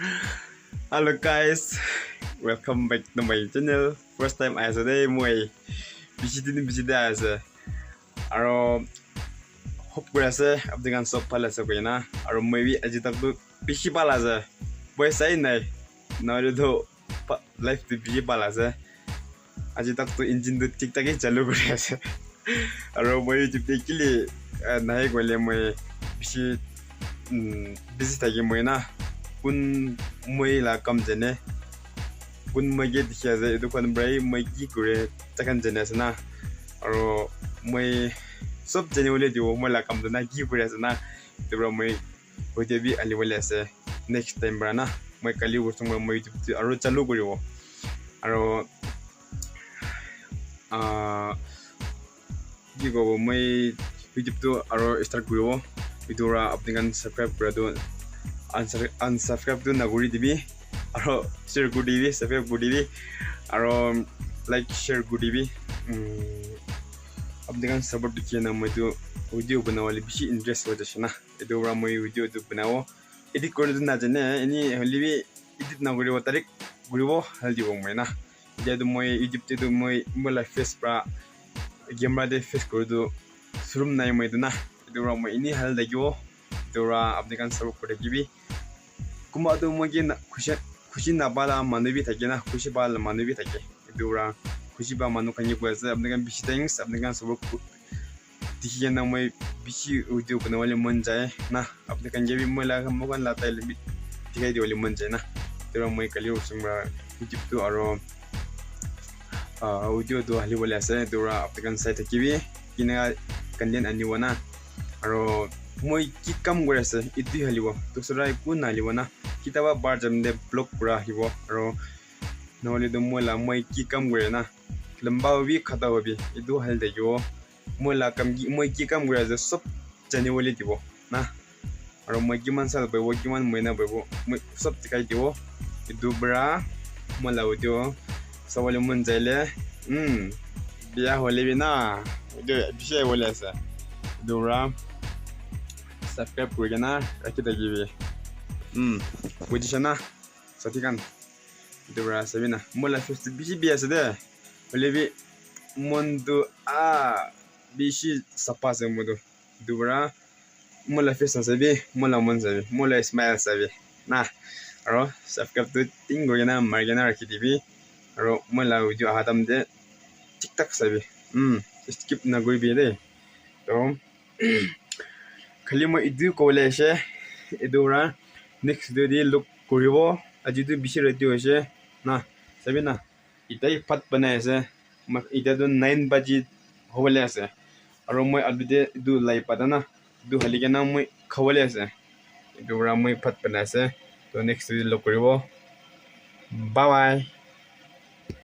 Hello guys, welcome back to my channel. First time আহিছে দেই মই, বেছি দিন বেছি দে আছে আৰু হোপ কৰি আছে আপুনি চব ভাল আছে কৈ না। আৰু মই বি আজি তাকতো বেছি ভাল আছে, পইচাই নাই, নহ'লেতো লাইফটো বেছি ভাল আছে। আজি তাকতো ইঞ্জিনটো ঠিক ঠাকে চালু কৰি আছে। আৰু মই ইউটিউব কেলে নাহে গ'লে মই বেছি বিজি থাকি মই না। কোন মই লা কাম যেনে কোন মই কি দেখি আছে, এইটো খন পৰাই মই কি কৰে তাখান জানি আছে না। আৰু মই চব জানিবলৈ দিব মই লা কামটো না কি কৰি আছে না। এইটোৰ পৰা মই হয়তো বি আনিবলৈ আছে নেক্সট টাইম পৰা না। মই কালি বস্তু মই ইউটিউবটো আৰু চালু কৰিব। আৰু কি ক'ব, মই ইউটিউবটো আৰু ষ্টাৰ্ট কৰিব। এইটো পৰা আপুনি ছাবস্ক্ৰাইব কৰাটো আনছাবস্ক্ৰাইবটো নকৰি দিবি আৰু শ্বেয়াৰ কৰি দিবি, ছাবস্ক্ৰাইব কৰি দিবি আৰু লাইক শ্বেয়াৰ কৰি দিবি। আপুনি ছাপৰ্ট দেখিয়ে না মইতো ভিডিঅ' বনাবলৈ বেছি ইণ্টাৰেষ্ট হৈ যাইছে না। এইটোৰ পৰা মই ভিডিঅ'টো বনাব এডিট কৰিতো নাজানে, এনেই হ'লে বি এডিট নকৰিব, তাৰিখ কৰিব ভাল দিব মই না। এতিয়াতো মই ইউটিউবটোতো মই মোৰ লাইফ ফেচ পৰা কেমেৰাতে ফেচ কৰোঁতো চুৰুম নাই মই এইটো না। এইটোৰ পৰা মই এনেই ভাল লাগিব। এইটোৰ পৰা আপুনি ছাপৰ্ট কৰি থাকিবি। কোনোবাটো মই কি খুচি খুচি নাপালা মানুহ বি থাকে না, খুচি পালা মানুহ বি থাকে। এইটোৰ পৰা খুচি পোৱা মানুহ খানি কৈ আছে, আপুনি বেছি thanks. আপুনি ছাপৰ্ট দেখি কিনে মই বেছি ভিডিঅ' বনাবলৈ মন যায় না। আপুনি বি মই মোক লাটাই দেখাই দিবলৈ মন যায় না। এইটোৰ মই কালি পৰা ইউটিউবটো আৰু ভিডিঅ'টো হালিবলৈ আছে। এইটোৰ পৰা আপুনি চাই থাকিবি কেনেকুৱা কণ্টেণ্ট আনিব না। আৰু মই কি কাম কৰি আছে এইটোৱে হালিব, দুচৰা একো নাহালিব না। কেতিয়াবা বাৰ যাম দে ব্লগ কৰা আহিব আৰু নহ'লেতো মই লা মই কি কাম কৰে না, লম্বা হবি খাটা হবি এইটো হালি থাকিব। মই লা কাম কি, মই কি কাম কৰি আছে চব জানিবলৈ দিব না। আৰু মই কিমান চাল পাব, কিমান মহিনা পাব, মই চব দেখাই দিব। এইটো পৰা মই লা ভিডিঅ' চাবলৈ মন যাইলে বিয়া হ'লে বি না এইটো বেছি আহিবলৈ আছে। এইটো পৰা ছাবস্ক্ৰাইব কৰি কিনে ৰাখি থাকিবি, বুজিছা না সাথী খান? এইটো পৰা চাবি না, মোৰ লাইফ বেছি বিয়া আছে দে, হ'লে বি মনটো বেছি চাফা আছে মোৰটো। এইটো পৰা মোৰ লাইফ নাচাবি, মোৰ মন চাবি, মোৰ লাইফ স্মাইল চাবি না। আৰু ছাবস্ক্ৰাইবটো টিং কৰি কিনে মাৰি কিনে ৰাখি দিবি। আৰু মই লা ভিডিঅ' অহা টাইমতে ঠিক ঠাক চাবি, স্কিপ নকৰিবি দেই। তো খালি মই এইটো ক'বলৈ আহিছে, এইটো পৰা নেক্সট ভিডিঅ' দি লগ কৰিব। আজিতো বেছি ৰাতি হৈছে না, চাবি না, এতিয়াই ভাত বনাই আছে। মই এতিয়াতো 9 বাজি হ'বলৈ আছে আৰু মই আলুতে এইটো লাই পাতা না, এইটো হালি কিনে মই খাবলৈ আছে। এইটো পৰা মই ভাত বনাই আছে। তো নেক্সট ভিডিঅ' লগ কৰিব, বাই বাই।